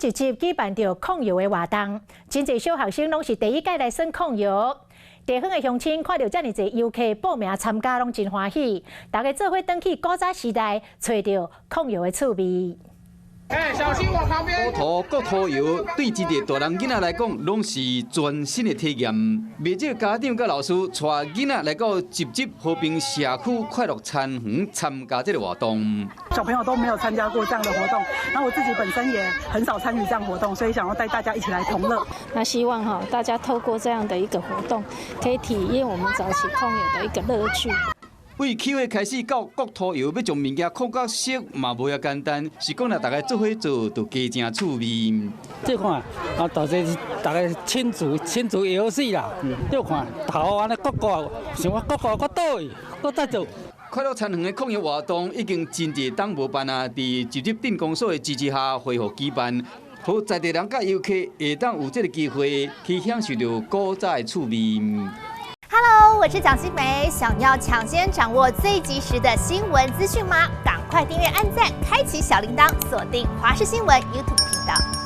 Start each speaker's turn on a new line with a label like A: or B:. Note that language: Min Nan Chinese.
A: 集集舉辦著控藥的活動，真濟小學生攏是第一擺來耍控藥。地方的鄉親看著遮爾濟遊客報名參加，攏真歡喜。大家做伙轉去古早時代，揣著控藥的趣味。
B: 哎，小心我旁邊。
C: 國土窯對這個大人囡仔來講，攏是全新的體驗。袂少家長佮老師帶囡仔來到集集和平社區快樂田園參加這個活動。
D: 小朋友都沒有參加過這樣的活動，那我自己本身也很少參與這樣活動，所以想要帶大家一起來同樂。
E: 那希望哈，大家透過這樣的一個活動，可以體驗我們早期控窯的一個樂趣。
C: 對起火開始到國土窯欲將物件控甲熟嘛無遐簡單，是講若大家做伙做，就加誠趣味。
F: 這看啊，大家大家親子遊戲啦，這看頭按呢國國，想我國國閣倒去，閣再做。
C: 快樂田園的控窯活動已經真濟冬無辦啊，佇集集鎮公所的支持下恢復舉辦，予在地人佮遊客會當有這个機會去享受著古早的趣味。
G: Hello，我是蔣新梅。想要搶先掌握最及時的新聞資訊嗎？趕快訂閱、按讚、開啟小鈴鐺，鎖定華視新聞 YouTube 頻道。